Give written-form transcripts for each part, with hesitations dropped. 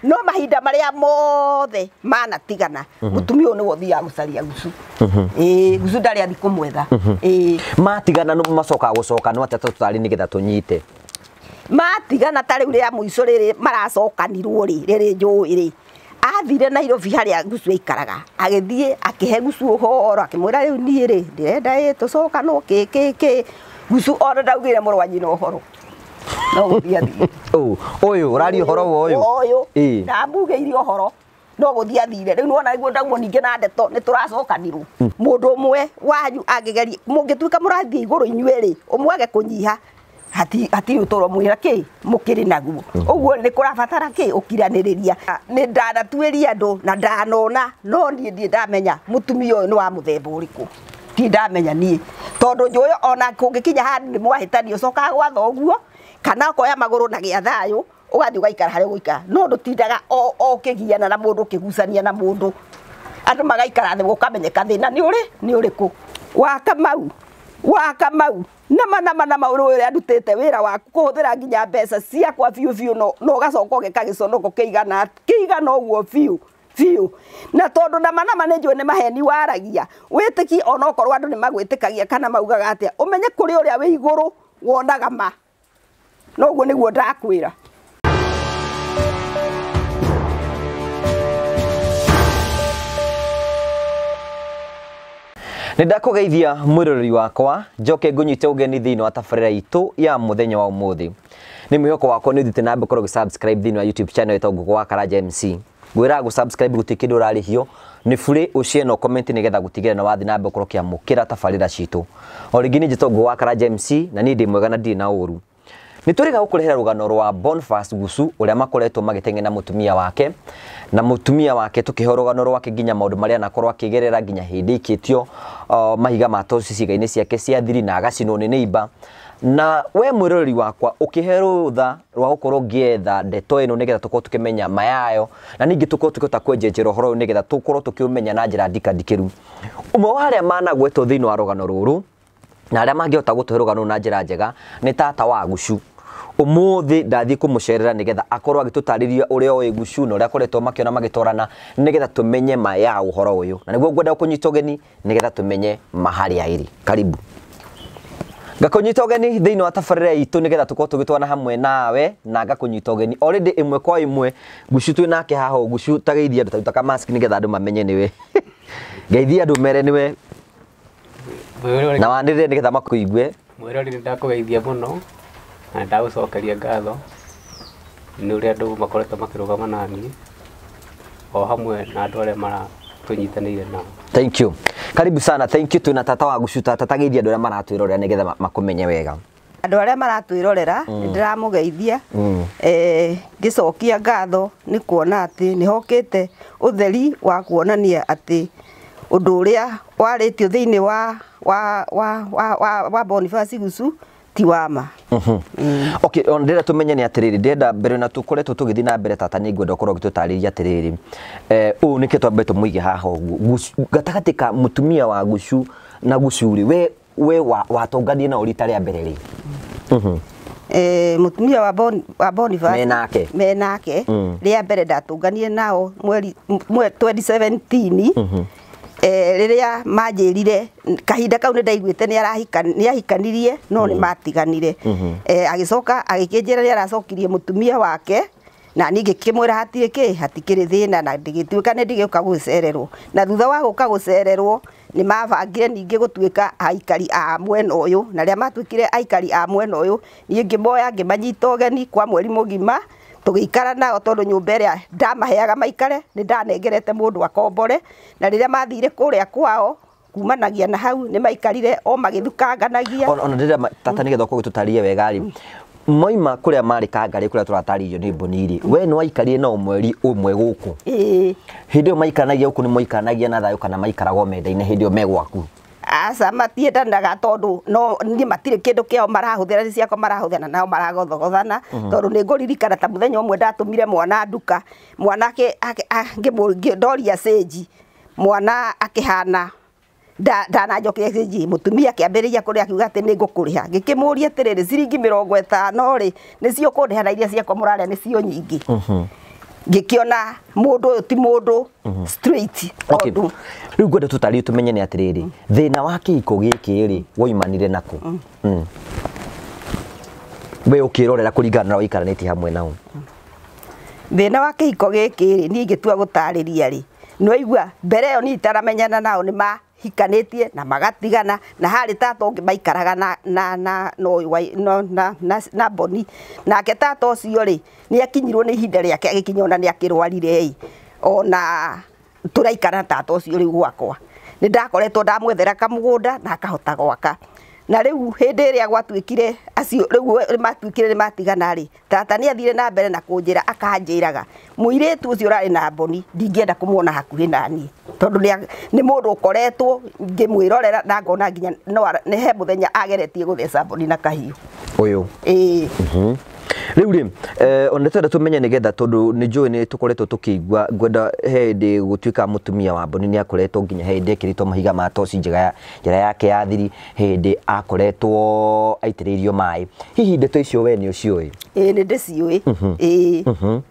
No mahinda maria mothe manatigana mutumia uyu niwe uthiaga gucaria Gucu. Ĩĩ, Gucu ndarĩ athi kũmwetha. Ĩĩ. Matigana no macokaga gũcoka no atĩa tũtarĩ nĩgetha tũnyite. Matigana ta rĩu rĩa mũico rĩrĩ maracokanirwo rĩ, rĩrĩ njũĩ rĩ, athire Nairobi harĩa Gucu aikaraga, agĩthiĩ akĩhe Gucu ũhoro, akĩmwĩra rĩu niĩ rĩ ndĩrenda ĩ tũcokanwo kĩ kĩ kĩ. Gucu ona ndaugĩire mũrũ wa nyina ũhoro, no gũthiĩ athire. Ũyũ ũraria ũhoro wa ũyũ? Ũyũ. Ĩĩ. Ndamugĩire ũhoro no gũthiĩ athire. Rĩu nĩwona nĩguo ndaumwo ningĩ na ndeto nĩ tũracokanirwo. Mũndũ ũmwe wanyu angĩgeria, mũngĩtuĩka mũrathiĩ igũrũ inyuĩ rĩ, ũmwe age kũnyiha, hatirĩ ũtũro mwĩra kĩ mũkĩrĩ naguo. Ũguo nĩ kũrabatara kĩ ũkiranĩrĩria. Nĩ ndanatuĩria andũ na ndanona, no niĩ ndirĩ ndamenya mũtumia ũyũ nĩ wa mũthemba ũrĩkũ. Ndirĩ ndamenya niĩ, tondũ njũĩ ona kũngĩkinya handũ nĩ mwahĩtania, ũcokaga gwa thoguo kana ũkoya magũrũ na gĩa thayũ, ũgathiĩ ũgaikara harĩa ũgũikara. No ndũtindaga o ũkĩgiana na mũndũ, ũkĩgucania na mũndũ. Andũ magaikara thĩ gũkamenyeka thĩna nĩ ũrĩ, nĩ ũrĩkũ. Wa Kamau, wa Kamau, nama nama nama ũrĩ ũrĩa ndutĩte wĩra waku kũhũthĩra nginya mbeca ciakwa biũ biũ, no ũgacoka ũgeka gĩconoko kĩigana ũguo biũ biũ. Na tondũ nama nama nĩ njũĩ nĩ maheni waragia, wĩtĩkie onokorwo andũ nĩ magwĩtĩkagia kana maugaga atĩa, ũmenye kũrĩ ũrĩa wĩ igũrũ wonaga ma. No ũguo nĩguo ndakwĩra. Nĩ ndakũgeithia mwĩroreri wakwa, njoke ngũnyite ũgeni thĩinĩ wa tabarĩra itũ ya mũthenya wa ũmũthĩ. Nĩ mwĩhoko wakwa nĩ ũthiĩte na mbere gũkorwo ũgĩ-subscribe thĩinĩ wa YouTube channel ĩtagwo Ngũkũ wa Karanja MC. Ngwĩraga gũ-subscribe gũtirĩ kĩndũ ũrarĩhio, nĩ bure ũshare na comment nĩgetha gũtigĩrĩra nĩ wathiĩ na mbere gũkorwo ũkĩamũkĩra tabarĩra citũ. O rĩngĩ niĩ njĩtagwo Ngũkũ wa Karanja MC na niĩ ndĩ mwega na ndirĩ na ũru. Nĩ tũrĩga gũkũrehera rũgano rwa Boniface Gucu ũrĩa makoretwo magĩteng'era na mũtumia wake, na mũtumia wake tũkĩheo rũgano rwake nginya maũndũ marĩa anakorwo akĩgerera nginya hĩndĩ ikĩtio mahiga ma toci ciĩga-inĩ ciake cia thiri na agacinwo nĩ neighbor. Na we mwĩroreri wakwa ũkĩhe rũtha rwa gũkorwo ngĩetha ndeto ĩno nĩgetha tũkorwo tũkĩmenya ma yayo, na ningĩ tũkorwo tũkĩhota kwenjenjera ũhoro ũyũ nĩgetha tũkorwo tũkĩũmenya na njĩra ndikandikĩru. Ũmwe wa arĩa managwetwo thĩinĩ wa rũgano rũrũ na arĩa mangĩhota gũtũhe rũgano rũrũ na njĩra njega nĩ tata wa Gucu. Ũmũthĩ ndathiĩ kũmũcerera nĩgetha akorwo agĩtũtarĩria ũrĩa oĩ Gucu na ũrĩa akoretwo makĩona magĩtwarana nĩgetha tũmenye ma ya ũhoro ũyũ. Na nĩguo ngwenda kũnyita ũgeni nĩgetha tũmenye ma harĩa ĩrĩ. Karibu. Ngakũnyita ũgeni thĩinĩ wa tabarĩra itũ nĩgetha tũkorwo tũgĩtwarana hamwe nawe, na ngakũnyita ũgeni already ĩmwe kwa ĩmwe. Gucu twĩ nake haha ũũ. Gucu ta geithia andũ, ta ruta ka mask nĩgetha andũ mamenye nĩwe. Geithia andũ mere nĩwe. Na wanĩrĩre nĩgetha makũigue. Mwĩroreri nĩ ndakũgeithia mũno na ndagũcokeria ngatho nĩ ũrĩa andũ makoretwo makĩrũgama naniĩ o hamwe na andũ arĩa maratũnyitanĩire nao. Thank you. Karibu sana. Thank you. Twĩna tata wa Gucu. Tata geithia andũ arĩa maratwĩrorera nĩgetha makũmenye wega. Andũ arĩa maratwĩrorera nĩ ndĩramũgeithia. Ngĩcokia ngatho nĩ kuona atĩ nĩ hokĩte ũtheri wa kuonania atĩ ũndũ ũrĩa warĩtio thĩinĩ wa Boniface Gucu ti wa ma. Okay, on ndĩrenda tũmenye nĩ atĩrĩrĩ, ndĩrenda mbere na tũkoretwo tũgĩthiĩ na mbere tata, nĩ ngwenda ũkorwo ũgĩtũtarĩria atĩrĩrĩ, ũũ nĩkĩo twambe tũmũige haha ũguo. Gucu, gatagatĩ ka mũtumia wa Gucu na Gucu rĩ, we watũnganie nao rita rĩa mbere rĩ? Mũtumia wa Boniface Menake. Menake. Rĩa mbere ndatũnganie nao mweri 2017. Rĩrĩa manjĩrire kahinda kau nĩ ndaiguĩte nĩ ahikanirie no nĩ matiganire. Agĩcoka agĩkĩnjĩra nĩ aracokirie mũtumia wake, na niĩ ngĩkĩmwĩra hatirĩ kĩ, hatikĩrĩ thĩna, na ndĩgĩtuĩka nĩ ndigĩũka gũcererwo. Na thutha wa gũka gũcererwo nĩ mabangire ningĩ gũtuĩka aikari a mwena ũyũ, na rĩrĩa matuĩkire aikari a mwena ũyũ niĩ ngĩmoya ngĩmanyita ũgeni kwa mweri mũgima tũgĩikara nao, tondũ nyũmba ĩrĩa ndamaheaga maikare nĩ ndanengerete mũndũ akombore. Na rĩrĩa mathire kũrĩa kwao kumanagia na hau nĩ maikarire o magĩthukanganagia. Ona ndĩrenda tata nĩgetha ũkorwo ũgĩtũtarĩria wega rĩ, moima kũrĩa marĩ Kangarĩ kũrĩa tũratarĩirio nĩ Mboni rĩ, we nĩ waikarire nao mweri ũmwe gũkũ? Ĩĩ. Hĩndĩ ĩyo maikaranagia gũkũ nĩ maikaranagia na thayũ kana maikaraga o mendaine hĩndĩ ĩyo me gwaku? Aca, matiendanaga tondũ no niĩ matirĩ kĩndũ kĩao marahũthĩra, nĩ ciakwa marahũthĩra nao maragothogothana. Tondũ nĩ ngũririkana ta mũthenya ũmwe ndatũmire mwana nduka, mwana ndoria cĩnji, mwana akĩhana ndananjokeria cĩnji, mũtumia akĩambĩrĩria kũrĩa akiuga atĩ nĩ ngũkũrĩha. Ngĩkĩmũria atĩrĩrĩ, ciringi mĩrongo ĩtano rĩ, nĩcio ũkũndĩha na iria ciakwa mũrarĩa nĩcio nyingĩ. Ngĩkĩona mũndũ ũyũ ti mũndũ straight. Okay. Rĩu ngwenda tũtarĩrie tũmenye nĩ atĩrĩrĩ, thĩna wa kĩhiko gĩkĩ rĩ woimanire nakũ? We ũkĩrorera kũringana na ũikaranĩtie hamwe nao. Thĩna wa kĩhiko gĩkĩ rĩ, niĩ ingĩtua gũtarĩria rĩ, nĩwaigua mbere ĩyo niĩ itaramenyana nao nĩ mahikanĩtie na magatigana, na harĩ tata ũngĩ maikaraga na Boni. Nake tata ũcio rĩ, nĩ akinyirwo nĩ ihinda rĩake agĩkinya ona nĩ akĩrwarire ĩ, ona tũraikara na tata ũcio rĩu gwakwa. Nĩ ndakoretwo ndamwethera kamũgũnda na akahota gwaka. Na rĩu hĩndĩ ĩrĩa gwatuĩkire acio rĩu matuĩkire nĩ matigana rĩ, tata nĩ athire na mbere na kũnjĩra akanjĩraga mũirĩtu ũcio ũrarĩ na Boni ndingĩenda kũmuona hakuhĩ na niĩ, tondũ nĩ mũndũ ũkoretwo ngĩmwĩrorera na ngona nginya nĩ he mũthenya ageretie gũtheca Boni na kahiũ ũyũ. Ĩĩ. Rĩu rĩ, ona twenda tũmenye nĩgetha tondũ nĩ njũĩ nĩ tũkoretwo tũkĩigua ngwenda hĩndĩ gũtuĩka mũtumia wa Boni nĩ akoretwo nginya hĩndĩ ekĩrĩtwo mahiga ma toci njĩra yake ya thiri, hĩndĩ akoretwo aitĩrĩirio maĩ. Hihi ndeto icio we nĩ ũciũĩ? Ĩĩ nĩ ndĩciũĩ. Ĩĩ.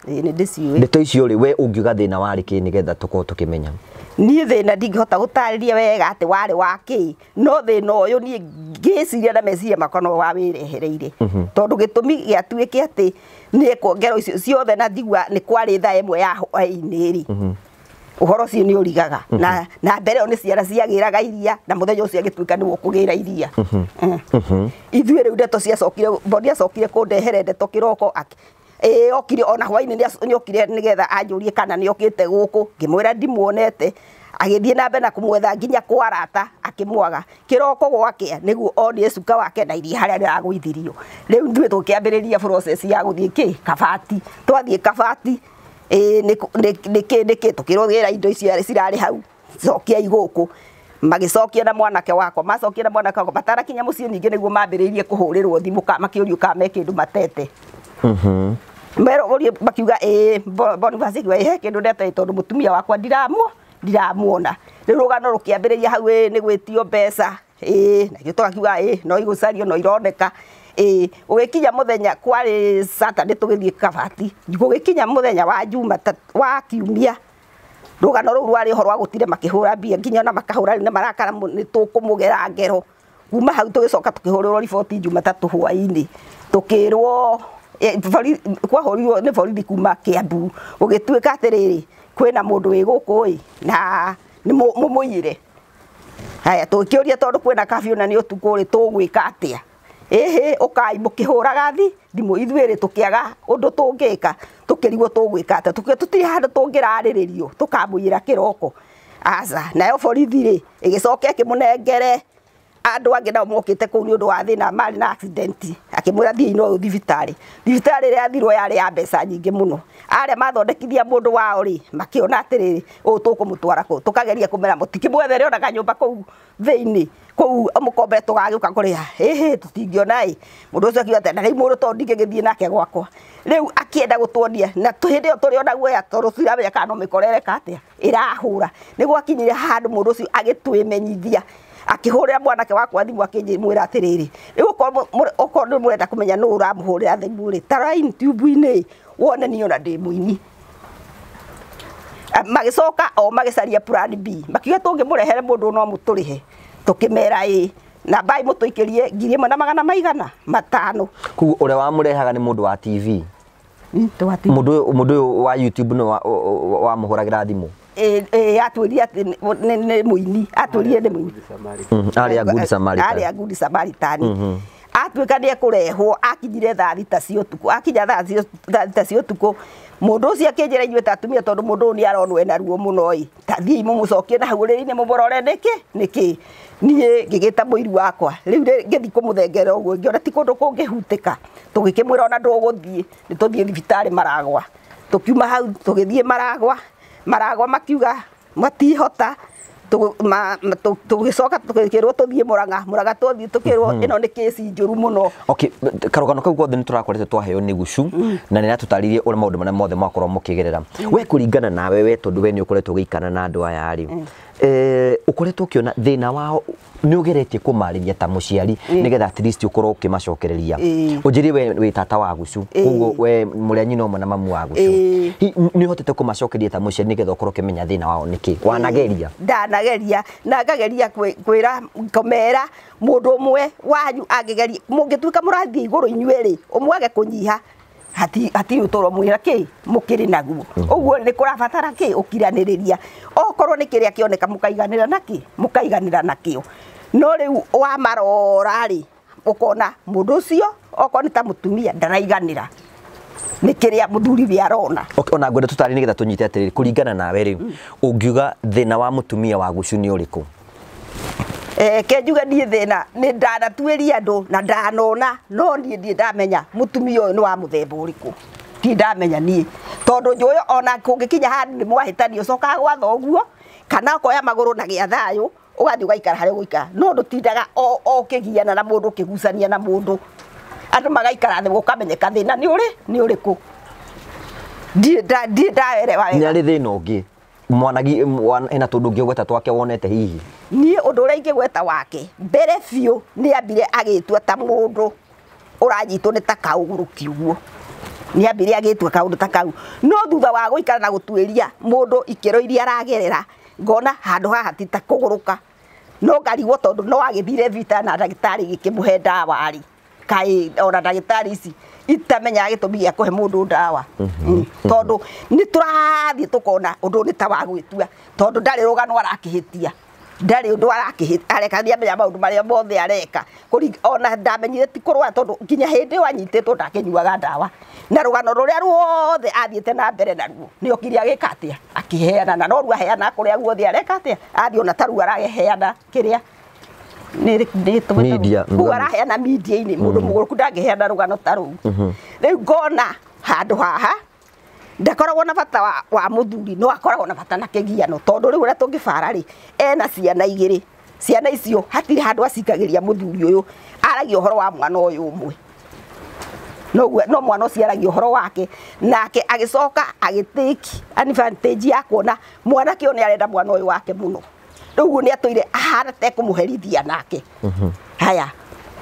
Ĩĩ nĩ ndĩciũĩ. Ndeto icio rĩ, we ũngiuga thĩna warĩ kĩ nĩgetha tũkorwo tũkĩmenya? Niĩ thĩna ndingĩhota gũtarĩria wega atĩ warĩ wa kĩ, no thĩna ũyũ niĩ ngĩciria na meciria makwa no wawĩrehereire. Tondũ gĩtũmi gĩatuĩke atĩ nĩ ekwo ngero icio ciothe na ndigua nĩ kwarĩ thaa ĩmwe ya hwaĩ-inĩ rĩ, ũhoro ũcio nĩ ũrigaga. Na mbere ĩyo nĩ ciana ciagĩraga iria, na mũthenya ũcio agĩtuĩka nĩwe ũkũgĩra iria. Ithuĩ rĩu ndeto ciacokire, Boni acokire kũndehere ndeto kĩroko ĩĩ okire ona hwaĩ-inĩ nĩ okire nĩgetha anjũrie kana nĩ okĩte gũkũ, ngĩmwĩra ndimuonete. Agĩthiĩ na mbere na kũmwetha nginya kwa arata akĩmwaga. Kĩroko gwakĩa nĩguo onire cuka wake na iria harĩa rĩragũithirio. Rĩu ithuĩ tũkĩambĩrĩria process ya gũthiĩ kĩ Kabati. Twathiĩ Kabati, ĩĩ nĩkĩ tũkĩrwo gĩra indo icio cirarĩ hau, cokiai gũkũ. Magĩcokia na mwanake wakwa, macokia na mwanake wakwa matarakinya mũciĩ ningĩ nĩguo mambĩrĩirie kũhũrĩrwo thimũ makĩũrio kana me kĩndũ matete. Merwo ũrie makiuga ĩĩ, Boniface akiuga ĩĩ he kĩndũ ndete tondũ mũtumia wakwa ndiramuona. Rĩu rũgano rũkĩambĩrĩria hau, ĩĩ nĩ gwĩtio mbeca, ĩĩ na ithuĩ tũgakiuga ĩĩ no igũcario no ironeka. Ĩĩ gũgĩkinya mũthenya kwarĩ Saturday tũgĩthiĩ Kabati, gũgĩkinya mũthenya wa wa Kiumia, rũgano rũu rwarĩ ũhoro wa gũtire makĩhũra mbia nginya ona makahũra rĩu nĩ marakara nĩ tũkũmũgera ngero. Kuma hau tũgĩcoka tũkĩhũrĩrwo riboti Jumatatũ hwaĩ-inĩ, tũkĩrwo kwahũrirwo nĩ borithi kuma Kiambu, gũgĩtuĩka atĩrĩrĩ kwĩna mũndũ wĩ gũkũ ĩ na nĩ mũmũiyĩre. Haya tũkĩũria tondũ kwĩna curfew na nĩ ũtukũ rĩ, tũgwĩka atĩa? Ĩhĩ ũkai mũkĩhũraga thimũ ithuĩ rĩ tũkĩaga ũndũ tũngĩka, tũkĩrigwo tũgwĩka atĩa, tũtirĩ handũ tũngĩrarĩrĩrio tũkamũiyĩra kĩroko. Aca, nayo borithi rĩ ĩgĩcoka ĩkĩmũnengere andũ angĩ nao mokĩte kũu nĩ ũndũ wa thĩna marĩ na accident, akĩmwĩra thiĩi na ũyũ thibitarĩ. Thibitarĩ ĩrĩa yathirwo yarĩ ya mbeca nyingĩ mũno. Arĩa mathondekithia mũndũ wao rĩ, makĩona atĩrĩrĩ, ũũ tũkũmũtwara kũ, tũkageria kũmera mũtikĩmwethere ona kanyũmba kũu thĩinĩ, kũu mũkombe tũgagĩũka kũrĩha. Ĩhĩ tũtingĩona ĩ. Mũndũ ũcio akiuga atĩ na rĩu mũndũ tondũ ndingĩgĩthiĩ nake gwakwa. Rĩu akĩenda gũtuonia na hĩndĩ ĩyo tũrĩ ona guoya tondũ tũtiramenya kana no mĩkora ĩreka atĩa ĩrahũra. Nĩ gwakinyire handũ mũndũ ũcio agĩtwĩmenyithia, akĩhũrĩra mwanake wakwa thimũ akĩmwĩra atĩrĩrĩ, rĩu okorwo nĩ mũrenda kũmenya nũ ũramũhũrĩra thimũ rĩ, ta rorai YouTube-inĩ wone niĩ ona ndĩ mũini. Magĩcoka o magĩcaria plan B, makiuga tũngĩmũrehere mũndũ no mũtũrĩhe. Tũkĩmera ĩĩ, na mbai mũtũikĩrie 1,000 na magana 500. Koguo ũrĩa wamũrehaga nĩ mũndũ wa TV? Mũndũ ũyũ wa YouTube nĩ wamũhũragĩra thimũ? Ĩĩ atwĩrire atĩ nĩ mũini, atwĩrire nĩ mũini. Arĩ a Good Samaritan. Arĩ a Good Samaritan. Atuĩka nĩ ekũrehwo, akinyire thaa 6 cia ũtukũ, akinya thaa 6 cia ũtukũ, mũndũ ũcio akĩnjĩra inyuĩ ta atumia tondũ mũndũ ũyũ nĩ aronwo ena ruo mũno ĩ, ta thiĩi mũmũcokie na hau ũrĩrĩ-inĩ mũmũrore nĩkĩ nĩkĩ. Niĩ ngĩgĩta mũiru wakwa, rĩu ngĩthiĩ kũmũthengerera ũguo ngĩona ti kũndũ kũngĩhutĩka, tũgĩkĩmwĩra ona ndũgũthiĩ, nĩ tũthiĩ thibitarĩ Maragwa. Tũkiuma hau tũgĩthiĩ Maragwa, Maragwa makiuga matihota, tũgĩcoka tũgĩkĩrwo tũthiĩ Mũrang'a, Mũrang'a twathiĩ tũkĩrwo ĩno nĩ kĩci njũru mũno. Okay, karũgano kau gothe nĩ tũrakoretwo twaheo nĩ Gucu na nĩ aratũtarĩirie ũrĩa maũndũ marĩa mothe mwakorwo mũkĩgerera. We kũringana nawe we tondũ we nĩ ũkoretwo ũgĩikara na andũ aya rĩ, Ukoretwo ukiona thina wao ni ugeretie kumariria ta muciari nigetha at least ukorwo ukimacokereria. Unjiri we wi tata wa gucu koguo we muria nyina umwe na mamu wa gucu ni uhotete kumacokeria ta muciari nigetha ukorwo ukimenya thina wao niki wanageria? Ndanageria na ngageria kwira komera mundu umwe wanyu angigeria mungituika murathie iguru inyuĩ umwe age kunyiha hati utoro mwira ki mukiri naguo uguo ni kurabatara ki ukiraniriria okorwo ni kiria kioneka mukaiganira naki mukaiganira nakio. No riu wa marora ri ukona mundu ucio okorwo ni ta mutumia ndaraiganira ni kiria muthuri we arona. Okay, ona ngwenda tutari nigetha tunyite atiriri kuringana nawe riu ungiuga thina wa mutumia wa gucu ni uriku? Ke njuge niĩ thĩna nĩ ndanatuĩria andũ na ndanona no niĩ ndirĩ ndamenya mũtumia ũyũ nĩ wa mũthemba ũrĩkũ, ndirĩ ndamenya niĩ tondũ njũĩ ona kũngĩkinya handũ nĩ mwahĩtania ũcokaga gwa thoguo kana ũkoya magũrũ na gĩa thayũ ũgathiĩ ũgaikara harĩa ũgũikara, no ndũtindaga o ũkĩgiana na mũndũ ũkĩgucania na mũndũ, andũ magaikara thĩ gũkamenyeka thĩna nĩ ũrĩ nĩ ũrĩkũ. Ndirĩ ndaerewa wega. Nĩ arĩ thĩna ũngĩ mwanagi ena tundu ngigweta twake wonete hihi? Niĩ ũndũ ũrĩa ingĩgweta wake mbere biũ nĩ ambire agĩtua ta mũndũ ũranyitwo nĩ ta kaũgũrũki ũguo, nĩ ambire agĩtua kaũndũ ta kau, no thutha wa gũikara na gũtuĩria mũndũ ikĩro iria aragerera ngona handũ haha ti ta kũgũrũka, no ngarigwo tondũ no agĩthire vita na ndagĩtarĩ gĩkĩmũhe ndawa rĩ, kaĩ ona ndagĩtarĩ ici itamenyaga gĩtũmi gĩa kũhe mũndũ ndawa tondũ nĩ tũrathiĩ tũkona ũndũ nĩ ta wa gwĩtua tondũ ndarĩ rũgano arakĩhĩtia, ndarĩ ũndũ arakĩhĩtia areka nĩamenya maũndũ marĩa mothe areka. Ona ndamenyire ti kũrwara tondũ nginya hĩndĩ ĩyo anyitĩtwo ndakĩnyuaga ndawa na rũgano rũrĩa ruothe athiĩte na mbere naruo nĩ okire agĩka atĩa akĩheana, na no ruo aheana kũrĩa guothe areka atĩa athiĩ ona ta ruo araheana kĩrĩa media araheana media-inĩ mũndũ mũgũrũku ndangĩheana rũgano ta rũu. Rĩu ngona handũ haha ndakoragwo na bata wa mũthuri no akoragwo na bata na kĩgiano tondũ rĩu ũrĩa tũngĩbara rĩ ena ciana igĩrĩ, ciana icio hatirĩ handũ acikagĩria mũthuri ũyũ, aragia ũhoro wa mwana ũyũ ũmwe no mwana ũcio aragia ũhoro wake, nake agĩcoka agĩtake advantage ya kuona mwanake ũyũ nĩ arenda mwana ũyũ wake mũno, rĩu nĩ atũire ahana ta ekũmũherithia nake. Haya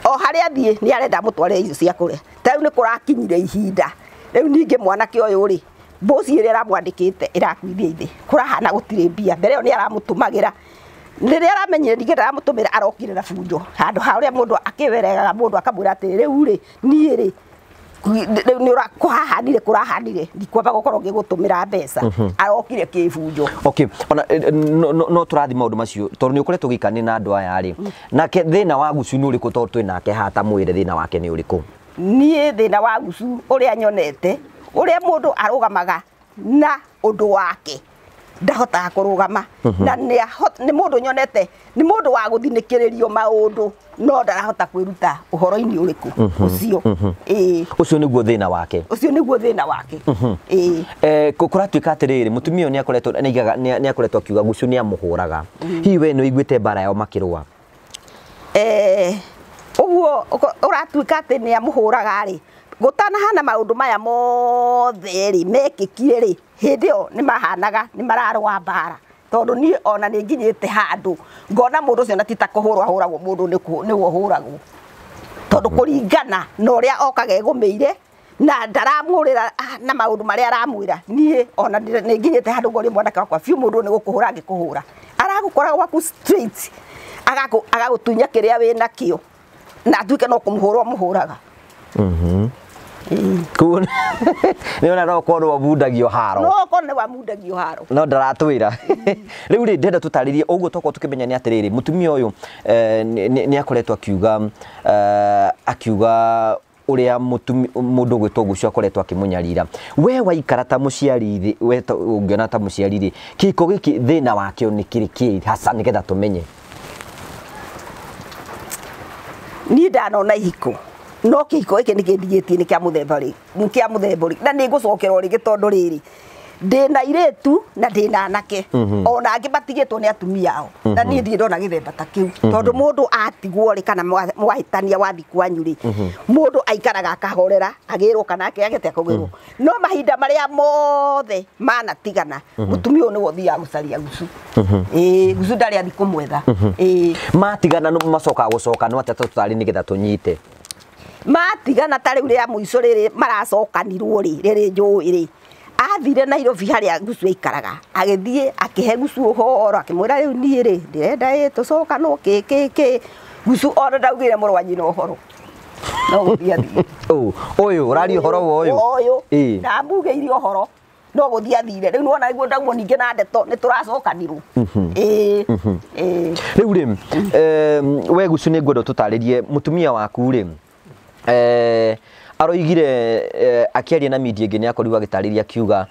o harĩa athiĩ nĩ arenda amũtwarĩre irio cia kũrĩa, ta rĩu nĩ kũrakinyire ihinda rĩu ningĩ mwanake ũyũ rĩ mboci ĩrĩa ĩramwandĩkĩte ĩrakuithia ithe kũrahana gũtirĩ mbia, mbere ĩyo nĩ aramũtũmagĩra, rĩrĩa aramenyire ningĩ ndaramũtũmĩra arokire na bunjo handũ ha ũrĩa mũndũ akĩweregaga mũndũ akamwĩra atĩrĩ rĩu rĩ niĩ rĩ rĩu nĩ kũhahanire kũrahanire ndikwamba gũkorwo ngĩgũtũmĩra mbeca, arokire kĩbunjo. Okay, ona no tũrathi maũndũ macio tondũ nĩ ũkoretwo ũgĩikarania na andũ aya rĩ, nake thĩna wa gucu nĩ ũrĩkũ tondũ twĩ nake haha ta mwĩre thĩna wake nĩ ũrĩkũ? Niĩ thĩna wa gucu ũrĩa nyonete ũrĩa mũndũ arũgamaga na ũndũ wake ndahotaga kũrũgama na nĩ mũndũ nyonete nĩ mũndũ wa gũthinĩkĩrĩrio maũndũ no ndarahota kwĩruta ũhoro-inĩ ũrĩkũ ũcio. Ĩĩ ũcio nĩguo thĩna wake, ũcio nĩguo thĩna wake. Ĩĩ kũratuĩka atĩrĩrĩ mũtumia ũyũ nĩ akoretwo akiuga gucu nĩ amũhũraga, hihi we nĩ ũiguĩte mbara yao makĩrũa? Ũguo ũratuĩka atĩ nĩ amũhũraga rĩ, gũtanahana maũndũ maya mothe rĩ mekĩkire rĩ hĩndĩ ĩyo nĩ mahanaga nĩ mararũa mbara tondũ niĩ ona nĩ nginyĩte handũ ngona mũndũ ũcio na ti ta kũhũrwo ahũragwo mũndũ nĩwe ũhũragwo tondũ kũringana na ũrĩa okaga egũmĩire na ndaramwĩra na maũndũ marĩa aramwĩra niĩ ona nĩ nginyĩte handũ ngoria mwanake wakwa biũ mũndũ nĩ gũkũhũra angĩkũhũra aragũkora gwaku straight agagũtunya kĩrĩa wĩ nakĩo na atuĩke no kũmũhũra ũmũhũraga. Koguo nĩ ona no korwo wabundagio haro, no korwo nĩ wamundagio haro no ndaratwĩra. Rĩu rĩ ndĩrenda tũtarĩrie ũguo tokorwo tũkĩmenya nĩ atĩrĩrĩ mũtumia ũyũ nĩ akoretwo akiuga akiuga ũrĩa mũndũ ũgwĩtwo Gucu akoretwo akĩmũnyarira. We waikara ta mũciari we ũngĩona ta mũciari rĩ kĩhiko gĩkĩ thĩna wakĩo nĩ kĩrĩ kĩ hasa nĩgetha tũmenye? Niĩ ndanona ihiko no kĩhiko gĩkĩ nĩ kĩndigĩtie nĩ kĩa mũthemba rĩ nĩ kĩa mũthemba rĩ na nĩ ngũcokera rĩngĩ tondũ rĩrĩ Ndĩna irĩtu na ndĩna anake ona angĩ matigĩtwo nĩ atumia ao na niĩ ndirĩ ndona gĩthemba ta kĩu tondũ mũndũ atigwo rĩ kana mwahĩtania wathi kwanyu rĩ mũndũ aikaraga akahorera agĩrwo kana akĩagĩte kũgĩrwo no mahinda marĩa mothe manatigana mũtumia ũyũ nĩwe ũthiaga gũcaria gucu. Ĩĩ gucu ndarĩ athi kũmwetha. Ĩĩ matigana macokaga gũcokanwo atĩa tũtarĩ nĩgetha tũnyite matigana ta rĩu rĩa mũico rĩrĩ maracokanirwo rĩ rĩrĩ njũĩ rĩ athire Nairobi harĩa gucu aikaraga agĩthiĩ akĩhe gucu ũhoro akĩmwĩra rĩu niĩ rĩ ndĩrenda ĩ tũcokanwo kĩ kĩ kĩ gucu ona ndaugire mũrũ wa nyina ũhoro no gũthiĩ athire. Ũyũ ũraria ũhoro wa ũyũ ũyũ ndamugĩire ũhoro no gũthiĩ athire rĩu nĩwona nĩguo ndaguo ningĩ na ndeto nĩ tũracokanirwo. Ĩĩ ĩĩ rĩu rĩ we gucu nĩ ngwenda tũtarĩrie mũtumia waku rĩ aroigire akĩaria na media ĩngĩ nĩ akorirwo agĩtarĩria akiuga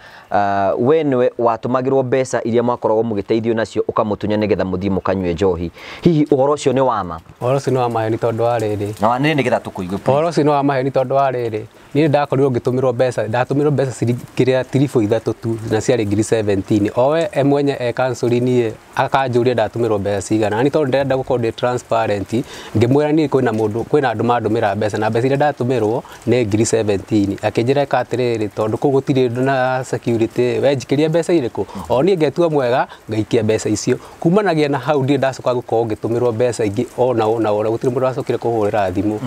we nĩwe watũmagĩrwo mbeca iria mwakoragwo mũgĩteithio nacio ũkamũtunya nĩgetha mũthiĩ mũkanyue njohi. Hihi ũhoro ũcio nĩ wa ma? Ũhoro ũcio nĩ wa maheni tondũ wa rĩrĩ. Na wanĩrĩre nĩgetha tũkũigue. Ũhoro ũcio nĩ wa maheni tondũ wa rĩrĩ. Niĩ ndakorirwo ngĩtũmĩrwo mbeca, ndatũmĩrwo mbeca kĩrĩa 3.3 tu na ciarĩ 17,000. Owe e mwenye e kancorini akanjũria ndatũmĩrwo mbeca cigana. Na nĩ tondũ ndĩrenda gũkorwo ndĩ transparent, ngĩmwĩra niĩ kwĩna mũndũ, kwĩna andũ mandũmĩra mbeca na mbeca iria ndatũmĩrwo nĩ 17,000. Akĩnjĩra ĩka atĩrĩrĩ tondũ kũu gũtirĩ ũndũ na security, we njikĩria mbeca irĩkũ? O niĩ ngetua mwega ngaikia mbeca icio. Kumanagia na hau ndirĩ ndacoka gũkorwo ngĩtũmĩrwo mbeca ingĩ ona ona ona gũtirĩ mũndũ wacokire kũhũrĩra thimũ.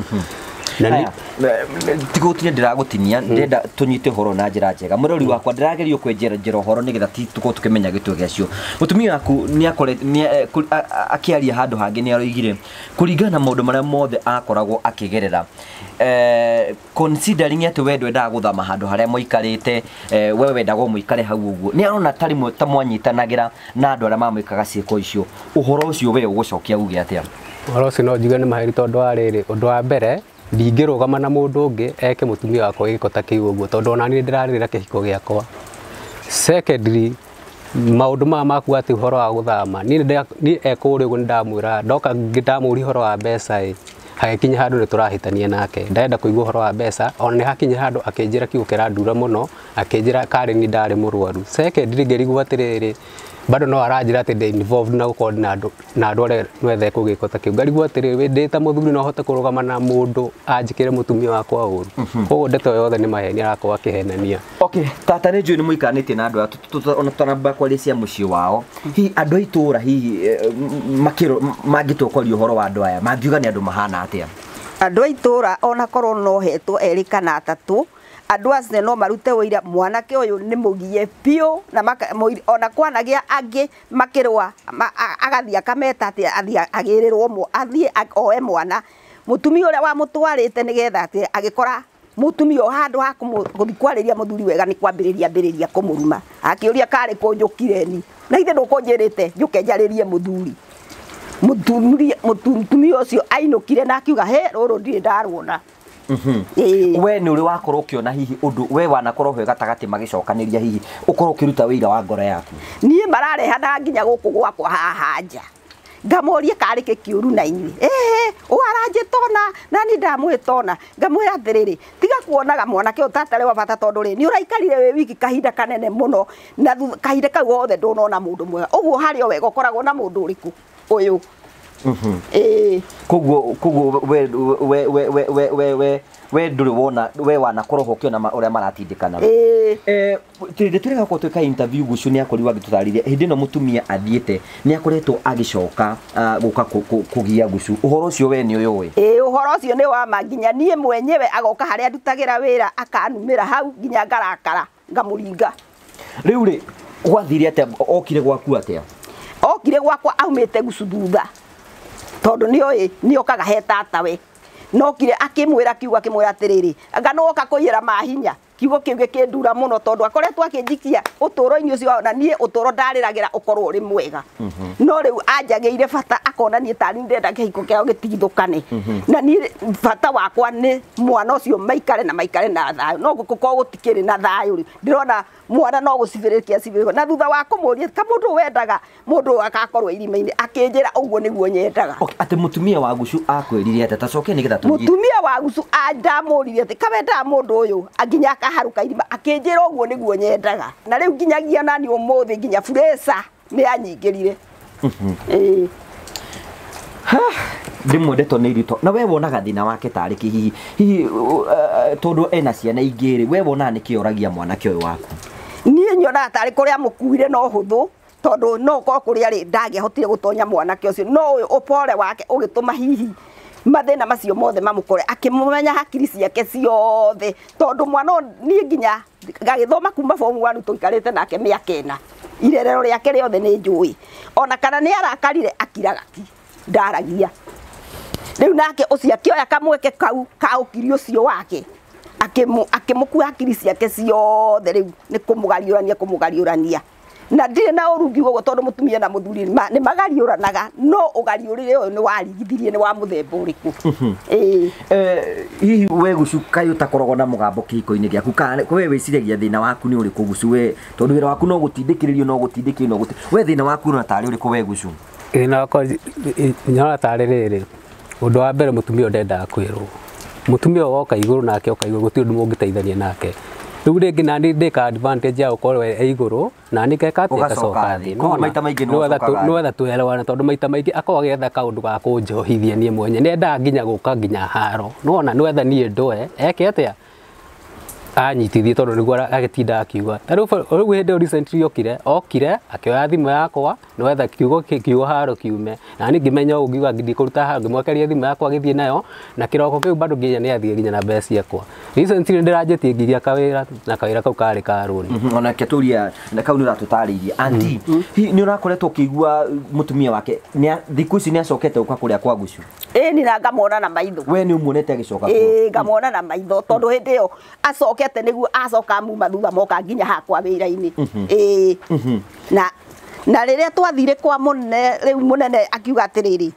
Tigũtinia ndĩragũtinia ndĩrenda tũnyite ũhoro na njĩra njega. Mũrori wakwa ndĩragerio kwenjera njĩra ũhoro nĩgetha tũkorwo tũkĩmenya gĩtwe gĩacio. Mũtumia waku akĩaria handũ hangĩ nĩ aroigire kũringana na maũndũ marĩa mothe akoragwo akĩgerera considering atĩ we ndwendaga gũthama handũ harĩa mũikarĩte, we wendaga mũikare hau ũguo, nĩ arona ta rĩmwe ta mwanyitanagĩra na andũ arĩa mamwĩkaga ciĩko icio. Ũhoro ũcio we ũgũcokia uge atĩa? Ũhoro ũcio no njuge nĩ maheni tondũ wa rĩrĩ, ũndũ wa mbere ndingĩrũgama na mũndũ ũngĩ eke mũtumia wakwa gĩko ta kĩu ũguo tondũ ona niĩ ndĩrarĩrĩra kĩhiko gĩakwa. Secondly, maũndũ maya maku atĩ ũhoro wa gũthama niĩ ekũrĩa ũguo nĩndamwĩra ndoka ndamũria ũhoro wa mbeca ĩ hagĩkinya handũ nĩ tũrahĩtania nake ndarenda kũigua ũhoro wa mbeca ona nĩ hakinya handũ akĩnjĩra kiugo kĩrandura mũno akĩnjĩra karĩ ni ndarĩ mũrwaru. Secondly, ngĩrigwo atĩrĩrĩ bado no aranjĩra atĩ ndĩ involved na gũkorwo na andũ arĩa nwethe gĩko ta kĩu ngarigwo atĩrĩrĩ ndĩ ta mũthuri no hote kũrũgama na mũndũ anjĩkĩre mũtumia wakwa ũru. Koguo ndeto yothe nĩ maheni arakorwo akĩhenania. Okay, tata nĩ njũĩ nĩ mũikaranĩtie na andũ aya ona tũtanamba kwaria cia mũciĩ wao, hihi andũ a itũũra hihi mangĩtua kwaria ũhoro wa andũ aya mangiuga nĩ andũ mahana atĩa? Andũ a itũũra ona korwo no hetwo erĩ kana atatũ andũ acio no marute wĩira mwanake ũyũ nĩ mũgie biũ na ona kwanagia angĩ makĩrũa agathiĩ akameta atĩ athiĩ agĩrĩrwo athiĩ oe mwana mũtumia ũrĩa wamũtwarĩte nĩgetha atĩ agĩkora mũtumia o handũ ha gũthiĩ kwarĩria mũthuri wega nĩ kwambĩrĩria ambĩrĩria kũmũruma akĩũria karĩ kũnjũkire ni na ithe ndũkũnjĩrĩte njũke njarĩrie mũthuri mũtumia ũcio ainũkire na akiuga he rũrũ ndirĩ ndaruona. We nĩ ũrĩ wakorwo ũkĩona hihi ũndũ we wanakorwo he gatagatĩ magĩcokanĩria hihi ũkorwo ũkĩruta wĩira wa ngoro yaku? Niĩ mararehana nginya gũkũ gwakwa haha nja ngamoria karĩ kĩ kĩũru na inyuĩ ĩhĩ ũaranjĩtona na niĩ ndamwĩtona ngamwĩra atĩrĩrĩ tiga kuonaga mwanake ũyũ tatarĩ wa bata tondũ rĩ nĩ ũraikarire wĩ wiki kahinda kanene mũno na kahinda kau gothe ndũnona mũndũ mwega ũguo harĩ o wega ũkoragwo na mũndũ ũrĩkũ ũyũ. Koguo koguo we we we we we we we we ndũrĩ wona we wanakorwo ho ũkĩona ũrĩa maratindĩkana. Tũrĩ tũrĩ twĩka interview gucu nĩ akorirwo agĩtũtarĩria hĩndĩ ĩno mũtumia athiĩte nĩ akoretwo agĩcoka gũka kũgia gucu. Ũhoro ũcio we nĩ ũyũĩ? Ĩĩ ũhoro ũcio nĩ wa ma nginya niĩ mwenyewe agoka harĩa ndutagĩra wĩra akanumĩra hau nginya ngarakara ngamũringa. Rĩu rĩ gwathire atĩa okire gwaku atĩa? Okire gwakwa aumĩte gucu thutha tondũ nĩoĩ nĩokaga he tatawe nokire akĩmwĩra kiugo akĩmwĩra atĩrĩrĩ anga nĩwoka kũiyĩra mahinya kiugo kĩu gĩkĩndura mũno tondũ akoretwo akĩnjikia ũtũũro-inĩ ũcio na niĩ ũtũũro ndarĩragĩra ũkorwo ũrĩ mwega no rĩu anjagĩire bata akona niĩ tarĩ ndĩrenda kĩhiko kĩao gĩtigithũkane na niĩ bata wakwa nĩ mwana ũcio maikare na maikare na thayũ no gũkorwo gũtikĩrĩ na thayũ rĩu ndĩrona mwana no gũcibĩrĩkia cibĩrĩko na thutha wa kũmũria ka mũndũ wendaga mũndũ agakorwo irima-inĩ akĩnjĩra ũguo nĩguo nyendaga. Atĩ mũtumia wa gucu akwĩrire atĩa? Ta cokia nĩgetha tũnyite. Mũtumia wa gucu ndamũririe atĩ kawendaga mũndũ ũyũ nginya Akaharũka irima akĩnjĩra ũguo nĩguo nyendaga. Na rĩu nginyagia nani ũmũthĩ nginya furesa nĩ anyingĩrire. Ĩĩ. Rĩmwe ndeto nĩ iritũ. Na we wonaga thĩna wake tarĩ kĩ hihi? Hihi tondũ ena ciana ingĩ rĩ, we wonaga nĩkĩ oragia mwanake ũyũ waku? Niĩ nyonaga tarĩ kũrĩa mũkuire no hũthũ tondũ no ũkorwo kũrĩa rĩ ndangĩahotire gũtonya mwanake ũcio, no ũyũ ũpore wake ũgĩtũma hihi mathĩna macio mothe mamũkore, akĩmũmenya hakiri ciake ciothe tondũ mwana ũyũ niĩ nginya gagĩthoma kuma form 1 tũikarĩte nake mĩaka ĩna, irerero rĩake rĩothe nĩ njũĩ, ona kana nĩ arakarire akiraga ki, ndaragia. Rĩu nake ũcio akĩoya kamweke kau ka ũkiri ũcio wake akĩmũkua hakiri ciake ciothe, rĩu nĩ kũmũgariũrania kũmũgariũrania. Na ndirĩ na ũru ngiuga ũguo tondũ mũtumia na mũthuri nĩ magariũranaga, no ũgariũrĩre ũyũ nĩ warigithirie nĩ wa mũthemba ũrĩkũ. Ĩĩ. Hihi we Gucu kaĩ ũtakoragwo na mũgambo kĩhiko-inĩ gĩaku, kana we wĩciragia thĩna waku nĩ ũrĩkũ Gucu? We tondũ wĩra waku no gũtindĩkĩrĩrio no gũtindĩkĩrĩrio no we thĩna waku ũrona tarĩ ũrĩkũ we Gucu? Thĩna wakwa nyonaga tarĩ rĩrĩ, ũndũ wa mbere mũtumia ũyũ ndendaga kwĩrwo. Mũtumia ũyũ woka igũrũ nake oka igũrũ gũtirĩ ũndũ mũngĩteithania nake. Rĩu rĩngĩ nani ndĩka advantage ya gũkorwo e igũrũ na nĩ ngeka atĩa ngacoka thĩ. Koguo maita maingĩ nĩ ũcokaga thĩ. Nĩwetha tũelewane tondũ maita maingĩ akoragwo agĩetha kaũndũ ga kũnjohithia niĩ mwenye. Nĩendaga nginya gũka nginya haro. Nĩwona nĩwetha niĩ ndoe eke atĩa anyitithie tondũ nĩguo agĩtinda akiuga. Ta rĩu hĩndĩ ĩyo recently okire, okire akĩoya thimũ yakwa nĩwetha kiugo haro kiume. Na niĩ ngĩmenya ũguo ngiuga ndikũruta haro, ngĩmwekeria thimũ yakwa agĩthiĩ nayo na kĩroko kĩu bado nginya nĩ athiĩ nginya na mbeca ciakwa. Recently nĩndĩranjĩtie ngĩgĩa kawĩra na kawĩra kau karĩ ka rũni. Ona reke tũrie na kau nĩ ũratũtarĩirie. Aunty, hihi nĩ ũrakoretwo ũkĩigua mũtumia wake thikũ ici nĩ acokete gũka kũrĩa kwa Gucu? Ĩĩ ni na ngamuona na maitho. We nĩ ũmuonete agĩcoka kuo? Ĩĩ ngamuona na maitho tondũ hĩndĩ ĩyo acokete nĩguo acoka muma thutha moka nginya hakwa wĩra-inĩ. Ĩĩ. Na rĩrĩa twathire kwa mũnene rĩu mũnene akiuga atĩrĩrĩ,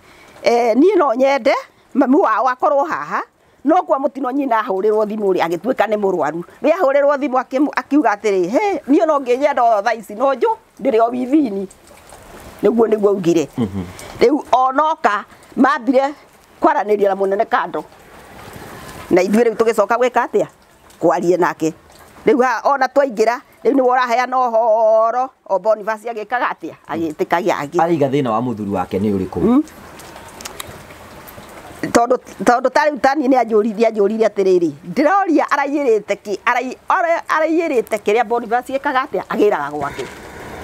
niĩ no nyende mami wao akorwo haha, no kwa mũtino nyina ahũrĩrwo thimũ rĩ agĩtuĩka nĩ mũrwaru. Rĩrĩa ahũrĩrwo thimũ akiuga atĩrĩ, he niĩ no ngĩnyenda o thaa ici no njũ ndĩrĩ o withini. Nĩguo augire. Rĩu onoka mambire kwaranĩria na mũnene kando. Na ithuĩ rĩu tũgĩcoka gwĩka atĩa? Kwaria nake. Rĩu haha ona twaingĩra rĩu nĩwe ũraheana ũhoro o Boniface agĩkaga atĩa? Agĩtĩkagia angĩ. Araiga thĩna wa mũthuri wake nĩ ũrĩkũ? Tondũ ta rĩu tani nĩ anjũririe atĩrĩrĩ, ndĩroria araiyĩrĩte kĩ? Araiyĩrĩte kĩrĩa Boniface ekaga atĩa? Agĩraga gwake.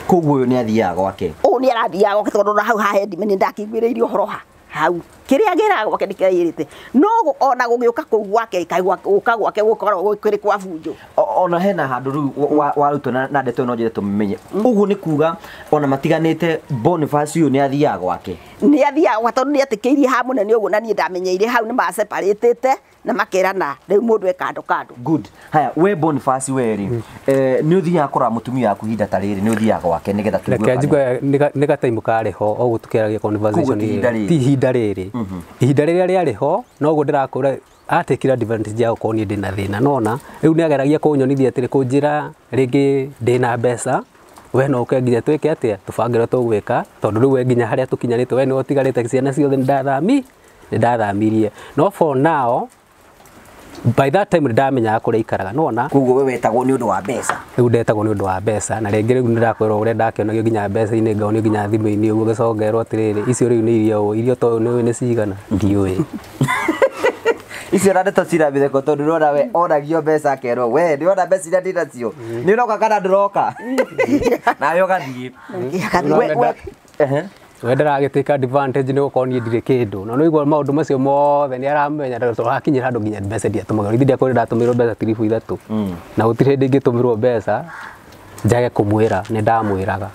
Koguo ũyũ nĩ athiaga gwake? Ũyũ nĩ arathiaga gwake tondũ na hau hahe ndime nĩ ndakĩiguĩrĩire ũhoro ha. Hau kĩrĩa agĩraga gwake nĩkĩraiyĩrĩte. No ona gũgĩũka kũu gwake, gũka gwake gũkoragwo kũrĩ kwa bunjo. Ona hena handũ rĩu warutwo na ndeto no njĩre tũmĩmenye. Ũguo nĩ kuga ona matiganĩte Boniface ũyũ nĩ athiaga gwake? Nĩ athiaga gwake tondũ nĩ etĩkĩirie ha mũnene ũguo na niĩ ndamenyeire hau nĩ maseparĩtĩte na makerana rĩu mũndũ e kando kando. Good. Haya we Boniface we rĩ, nĩ ũthiaga kũrora mũtumia waku ihinda ta rĩrĩ, nĩ ũthiaga gwake nĩgetha tũigue Reke njigue nĩ gataimu karĩ ho o gũtukĩragia conversation Koguo ti ihinda rĩrĩ. Ti ihinda rĩrĩ. Ihinda rĩrĩa rĩarĩ ho noguo ndĩrakũra atekire advantage ya gũkorwo niĩ ndĩna thĩna nona rĩu nĩageragia kũnyonithia atĩrĩ kũnjĩra rĩngĩ ndĩna mbeca we no ũke nginya twĩke atĩa tũbange ũrĩa tũgwĩka tondũ rĩu we nginya harĩa tũkinyanĩte we nĩwe ũtigarĩte ciana ciothe nĩndathamirie no for now by that time nĩndamenyaga kũrĩa aikaraga nona Koguo we wetagwo nĩ ũndũ wa mbeca? Rĩu ndetagwo nĩ ũndũ wa mbeca na rĩngĩ rĩu nĩndĩrakwĩrwo ũrĩa ndakĩonagio nginya mbeca-inĩ ngaonio nginya thimũ-inĩ ũguo ngĩcoka ngerwo atĩrĩrĩ icio rĩu nĩ irio ũũ irio to nĩũĩ nĩ cigana ndiũĩ. Icio na ndeto cira mĩtheko tondũ ndĩrona we onagio mbeca akerwo we ndĩrona mbeca iria ndĩnacio nĩ ũroka kana ndũroka nawe ũgathiĩ. We ndaragĩtĩka advantage nĩ gũkorwo niĩ ndirĩ kĩndũ na nĩũigua maũndũ macio mothe nĩ aramenya tondũ hakinyĩra handũ nginya mbeca ndiatũmagĩrwo ithuĩ ndiakwĩrwo ndatũmĩrwo mbeca tiribu ithatũ na gũtirĩ hĩndĩ ingĩtũmĩrwo mbeca njage kũmwĩra nĩ ndamwĩraga.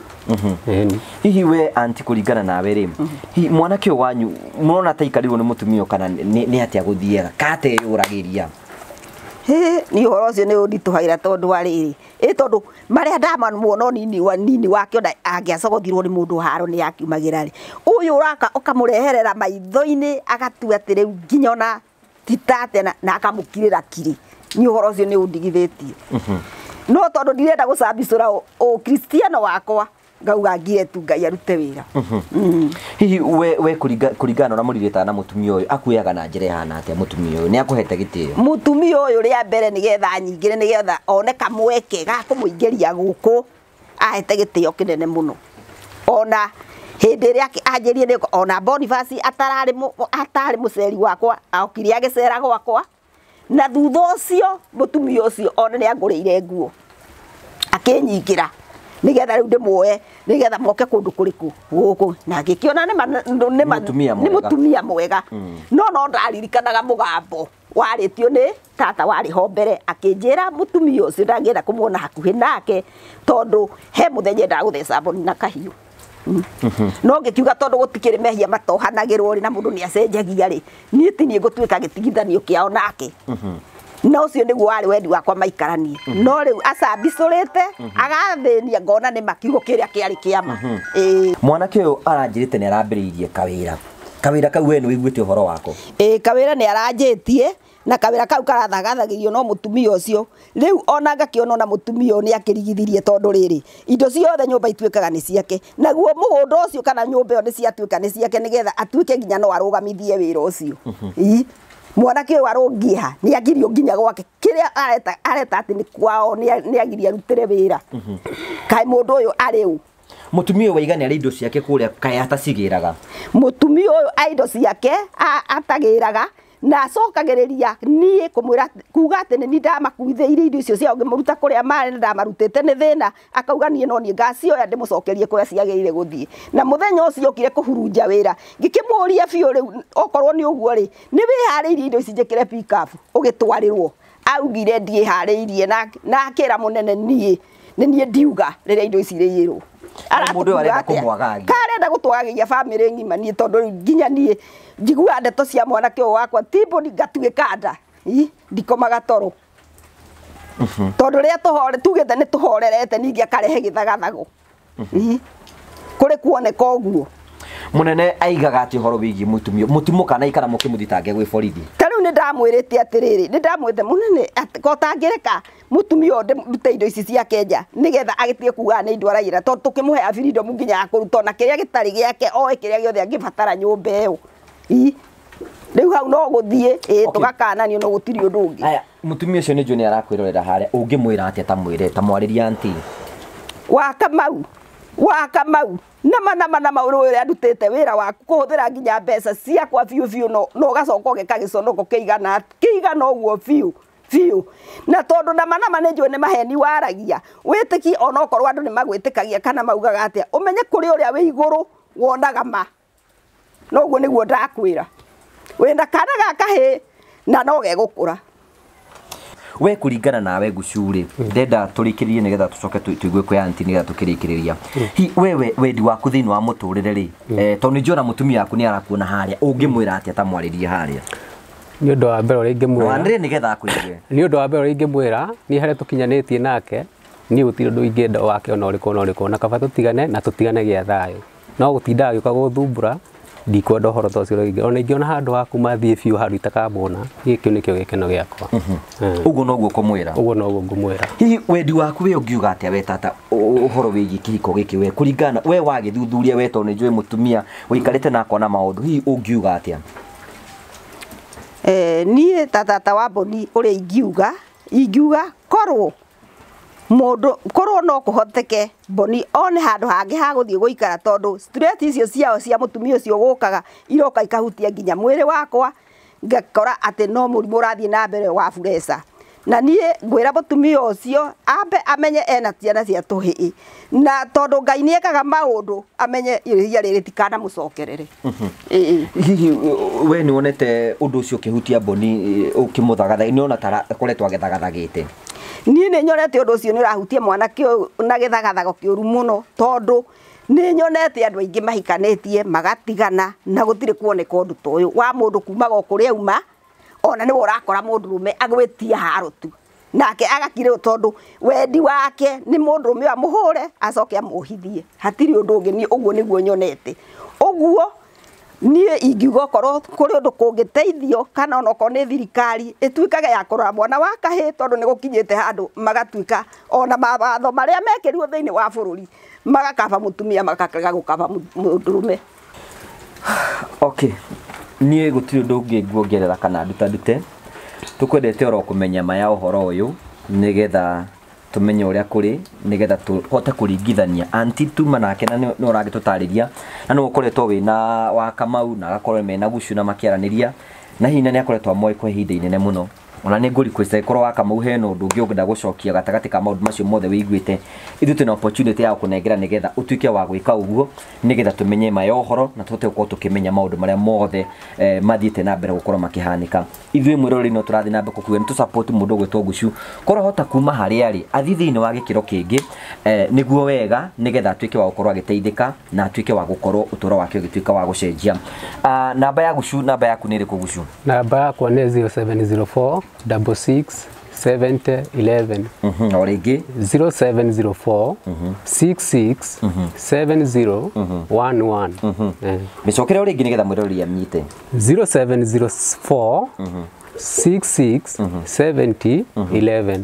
Hihi we aunty kũringana nawe rĩ, hihi mwanake ũyũ wanyu mũrona ta aikarĩirwo nĩ mũtumia kana nĩ atĩa gũthiaga ka ateyũragĩria? Niĩ ũhoro ũcio nĩ ũnditũhagĩra tondũ wa rĩrĩ, ĩ tondũ marĩa ndamamuona ũnini wa nini wake ona angĩacogothirwo nĩ mũndũ haro nĩ akiumagĩra rĩ, ũyũ ũraka ũkamũreherera maitho-inĩ agatua atĩ rĩu nginya ona ti ta atĩa na akamũkirĩra kiri. Niĩ ũhoro ũcio nĩ ũndigithĩtie. No tondũ ndirenda gũcambicũra ũkristiano wakwa Ngauga ngie tu Ngai arute wĩra. Hihi we kũringana na mũrirĩta na mũtumia ũyũ akuoyaga na njĩra ĩhana atĩa? Mũtumia ũyũ nĩ akũhete gĩtĩo? Mũtumia ũyũ rĩa mbere nĩgetha nyingĩre nĩgetha one kamweke ga kũmũingĩria gũkũ ahete gĩtĩo kĩnene mũno. Ona hĩndĩ ĩrĩa anjĩrie nĩ ona Boniface atarĩ mũceri wakwa okire agĩcera gwakwa, na thutha ũcio mũtumia ũcio ona nĩ angũrĩire nguo akĩnyingĩra nĩgetha rĩu ndĩmuoe nĩgetha moke kũndũ kũrĩkũ gũkũ, na ngĩkĩona nĩ mũtumia mwega. No ndaririkanaga mũgambo warĩtio nĩ tata warĩ ho mbere akĩnjĩra mũtumia ũcio ndangĩenda kũmuona hakuhĩ nake tondũ he mũthenya endaga gũtheca mboni na kahiũ. No ngĩkiuga tondũ gũtikĩrĩ mehia matohanagĩrwo rĩ na mũndũ nĩ acenjagia rĩ, niĩ ti niĩ ngũtuĩka gĩtigithanio kĩao nake. Na ũcio nĩguo warĩ wendi wakwa maikaranie. No rĩu acambicũrĩte agathĩnia ngona nĩ ma kiugo kĩrĩa kĩarĩ kĩama. Mwanake ũyũ aranjĩrĩte nĩ arambĩrĩirie kawĩra. Kawĩra kau we nĩ wĩiguĩte ũhoro wako? Ĩĩ, kawĩra nĩ aranjĩtie na kawĩra kau karathagathagĩrio no mũtumia ũcio. Rĩu ona ngakĩona ona mũtumia ũyũ nĩ akĩrigithirie tondũ rĩrĩ indo ciothe nyũmba ituĩkaga nĩ ciake, naguo mũgũnda ũcio kana nyũmba ĩyo nĩ ciatuĩka nĩ ciake nĩgetha atuĩke nginya no arũgamithie wĩra ũcio. Mwanake ũyũ arũngie ha nĩ agirio nginya gwake kĩrĩa areta atĩ nĩ kwao nĩ agirio arutĩre wĩra. Kaĩ mũndũ ũyũ arĩ ũ? Mũtumia ũyũ waiga nĩ arĩ indo ciake kũrĩa kaĩ atacigĩraga? Mũtumia ũyũ a indo ciake atagĩraga na acokagĩrĩria niĩ kũmwĩra kuga atĩ nĩ niĩ ndamakuithĩirie indo icio ciao ngĩmũruta kũrĩa marĩ na ndamarutĩte nĩ thĩna, akauga niĩ no niĩ ngacioya ndĩmũcokerie kũrĩa ciagĩrĩire gũthiĩ. Na mũthenya ũcio okire kũhurunja wĩra ngĩkĩmũria biũ rĩu okorwo nĩ ũguo rĩ nĩ wĩharĩirie indo ici njĩkĩre pick-up ũgĩtwarĩrwo? Augire ndiĩharĩirie na akĩra mũnene niĩ nĩ niĩ ndiuga rĩrĩa indo ici irĩiyĩrwo. Mũndũ ũyũ arenda kũmwagagia. Karenda gũtwagagia bamĩrĩ ng'ima niĩ tondũ rĩu nginya niĩ njiguaga ndeto cia mwanake ũyũ wakwa ti mbũni ngatuĩka nda ndikomaga toro tondũ rĩrĩa tugĩte nĩ tũhorerete ningĩ akarehe gĩthagathago kũrĩ kuoneka ũguo. Mũnene aigaga atĩ ũhoro wĩgiĩ mũtumia mũtimũkana ikara mũkĩmũthitange gwĩ borithi? Ta rĩu nĩ ndamwĩrĩte atĩrĩrĩ, nĩ ndamwĩrĩte mũnene ko ũtangĩreka mũtumia ũyũ ndute indo ici ciake nja nĩgetha agĩtige kugaga nĩ indo araiyĩra tondũ tũkĩmũheaga freedom nginya ya kũruta ona kĩrĩa gĩtarĩ gĩake oe kĩrĩa gĩothe angĩbatara nyũmba ĩyo. Rĩu hau no gũthiĩ tũgakananio no gũtirĩ ũndũ ũngĩ. Aya, mũtumia ũcio nĩ njũĩ nĩ arakwĩrorera harĩa, ũngĩmwĩra atĩa ta mwĩre ta mwarĩrie aunty? Wa Kamau nama ũrĩa ndutĩte wĩra waku kũhũthĩra nginya mbeca ciakwa biũ biũ no ũgacoka ũgeka gĩconoko kĩigana ũguo biũ biũ. Na tondũ nama nĩ njũĩ nĩ maheni waragia wĩtĩkie onokorwo andũ nĩ magwĩtĩkagia kana maugaga atĩa, ũmenye kũrĩ ũrĩa wĩ igũrũ wonaga ma. No ũguo nĩguo ndakwĩra wĩna kana ga kahĩĩ na no gegũkũra. We kũringana nawe Gucu-rĩ, ndenda tũrĩkĩrĩrie nĩgetha tũcoke tũigue kwĩ aunty nĩgetha tũkĩrĩkĩrĩria. Hi wewe wendi waku thĩinĩ wa mũtũrĩre rĩ, tondũ nĩ njũĩ mũtumia waku nĩ arakuona harĩa, ũngĩmwĩra atĩa ta mwarĩrie harĩa? Nĩ ũndũ wa mbere ũrĩa ingĩmwĩra. Wanĩrĩre nĩgetha akũigue. Nĩ ũndũ wa mbere ũrĩa ingĩmwĩra, niĩ harĩa tũkinyanĩtie nake, niĩ gũtirĩ ũndũ ingĩenda wake ona ũrĩkũ ona ũrĩkũ, na kaba tũtigane na tũtigane gĩa thayũ. No gũtinda agĩũka gũthumbũra, ndikwenda ũhoro ta ũcio rĩngĩ. Ona ingĩona handũ ha kuma thiĩ biũ handũ itakamwona, niĩ kĩu nĩkĩo gĩkeno gĩakwa. Ũguo noguo ũkũmwĩra? Ũguo noguo ngũmwĩra. Hihi wendi waku we ũngiuga atĩa we tata ũhoro wĩgiĩ kĩhiko gĩkĩ we kũringana we wagĩthuthuria we tondũ nĩ njũĩ mũtumia ũikarĩte na akona maũndũ, hihi ũngiuga atĩa? Niĩ ta tata wa Mboni ũrĩa ingiuga korwo mũndũ korwo no kũhoteke Mboni one handũ hangĩ ha gũthiĩ gũikara tondũ stress icio ciao cia mũtumia ũcio gũkaga iroka ikahutia nginya mwĩrĩ wakwa ngakora atĩ no mũrimũ ũrathiĩ na mbere wa bureca. Na niĩ ngwĩra mũtumia ũcio ambe amenye ena ciana cia tũhĩĩ na tondũ Ngai nĩ ekaga maũndũ amenye iria rĩrĩ rĩtikanamũcokerere. Hihi we nĩ wonete ũndũ ũcio ũkĩhutia Mboni ũkĩmũthagathaga, nĩ wona ta akoretwo agĩthagathagĩte? Niĩ nĩ nyonete ũndũ ũcio nĩ ũrahutia mwanake ũyũ na gĩthagathago kĩũru mũno tondũ nĩ nyonete andũ aingĩ mahikanĩtie magatigana na gũtirĩ kuoneka ũndũ ta ũyũ wa mũndũ kumaga o kũrĩa auma, ona nĩwe ũrakora mũndũrũme agwĩtia haro tu nake agakirĩrwo tondũ wendi wake nĩ mũndũrũme ũyũ amũhũre acoke amũhithie, hatirĩ ũndũ ũngĩ. Niĩ ũguo nĩguo nyonete. Ũguo Niĩ ingiuga okorwo kũrĩ ũndũ kũngĩteithio kana onokorwo nĩ thirikari ĩtuĩkage ya kũrora mwana wa kahĩĩ tondũ nĩ gũkinyĩte handũ magatuĩka ona mawatho marĩa mekĩrirwo thĩinĩ wa bũrũri magakaba mũtumia makarega gũkaba mũndũrũme. Okay, niĩ gũtirĩ ũndũ ũngĩ nguongerera kana ndutandute, tũkwendete oro kũmenya ma ya ũhoro ũyũ nĩgetha tumenye ũrĩa kũrĩ nĩgetha tũhote kũringithania. Aunty tuma nake na nĩ ũragĩtũtarĩria na nĩ ũkoretwo wĩna wa Kamau na agakorwo mena Gucu na makĩaranĩria na hihi na nĩ akoretwo amoĩ kwa ihinda inene mũno. Ona nĩ ngũ request angĩkorwo wa Kamau hena ũndũ ũngĩ ũngĩenda gũcokia gatagatĩ ka maũndũ macio mothe wĩiguĩte, ithuĩ twĩna opportunity ya gũkũnengera nĩgetha ũtuĩke wa gwĩka ũguo nĩgetha tũmenye ma ya ũhoro na tũhote gũkorwo tũkĩmenya maũndũ marĩa mothe mathiĩte na mbere gũkorwo makĩhanĩka. Ithuĩ mwĩroreri no tũrathiĩ na mbere gũkuga nĩ tũ support mũndũ ũgwĩtwo Gucu korwo ahota kuma harĩa arĩ athiĩ thĩinĩ wa gĩkĩro kĩngĩ nĩguo wega nĩgetha atuĩke wa gũkorwo agĩteithĩka na atuĩke wa gũkorwo ũtũũro wake ũgĩtuĩka wa gũcenjia. Namba ya Gucu, namba yaku nĩ ĩrĩkũ Gucu? Namba yakwa nĩ 0704 66 70 11. O rĩngĩ 0704 66 70 11. Mĩcokere o rĩngĩ nĩgetha mwĩroreri amnyite. 0704 66 70 11.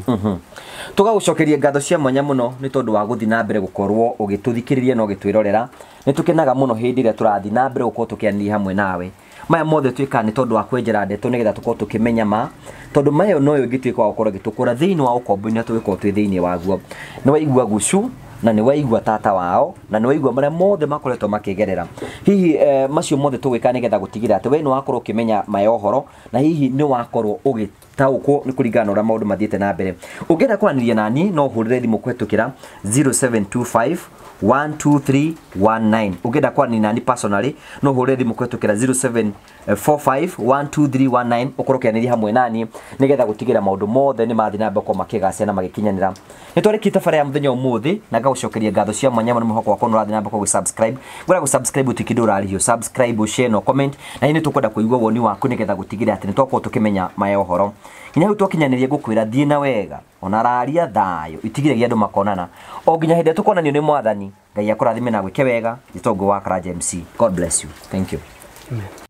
Tũgagũcokeria ngatho cia mwanya mũno nĩ tondũ wa gũthiĩ na mbere gũkorwo ũgĩtũthikĩrĩria na ũgĩtwĩrorera. Nĩ tũkenaga mũno hĩndĩ ĩrĩa tũrathiĩ na mbere gũkorwo tũkĩaranĩria hamwe nawe. Maya mothe twĩkaga nĩ tondũ wa kwenjera ndeto nĩgetha tũkorwo tũkĩmenya ma, tondũ mayo noyo ĩngĩtuĩka wa gũkorwo ĩgĩtũkũra thĩinĩ wa ũkombo-inĩ tũgĩkorwo twĩ thĩinĩ waguo. Nĩ waigua Gucu na nĩ waigua tata wao na nĩ waigua marĩa mothe makoretwo makĩgerera. Hihi macio mothe tũgwĩka nĩgetha gũtigĩrĩra atĩ we nĩ wakorwo ũkĩmenya maya ũhoro na hihi nĩ wakorwo ũgĩtaũkwo nĩ kũringana na ũrĩa maũndũ mathiĩte na mbere. Ũngĩenda kwaranĩria nani no ũhũrĩre thimũ kũhetũkĩra 0725 123 19. Ũngĩenda kwaranĩria nani personally no ũhũrĩre thimũ kũhetũkĩra 0745 123 19 ũkorwo ũkĩaranĩria hamwe nani nĩgetha gũtigĩrĩra maũndũ mothe nĩ mathiĩ na mbere gũkorwo makĩgacĩra na magĩkinyanĩra. Nĩ twarĩkia tabarĩra ya mũthenya ũmũthĩ na ngagũcokeria ngatho cia mwanya mũno mwĩhoko wakwa nĩ ũrathiĩ na mbere gũ-subscribe. Ngwenda gũ-subscribe ũtuĩke ndũ ũrarĩhio, subscribe, share na comment, na hihi nĩ tũkwenda kũigua woni waku nĩgetha gũtigĩrĩra atĩ nĩ twakorwo tũkĩmenya maya ũhoro. Nginya hau twakinyanĩria ngũkwĩra thiĩ na wega ona raria thayũ itigĩrĩria andũ makonana o nginya hĩndĩ ĩrĩa tũkonanio nĩ Mwathani. Ngai akũrathime na gwĩke wega. Njĩtwo Ngũgĩ wa Karanja MC. God bless you. Thank you. Amen.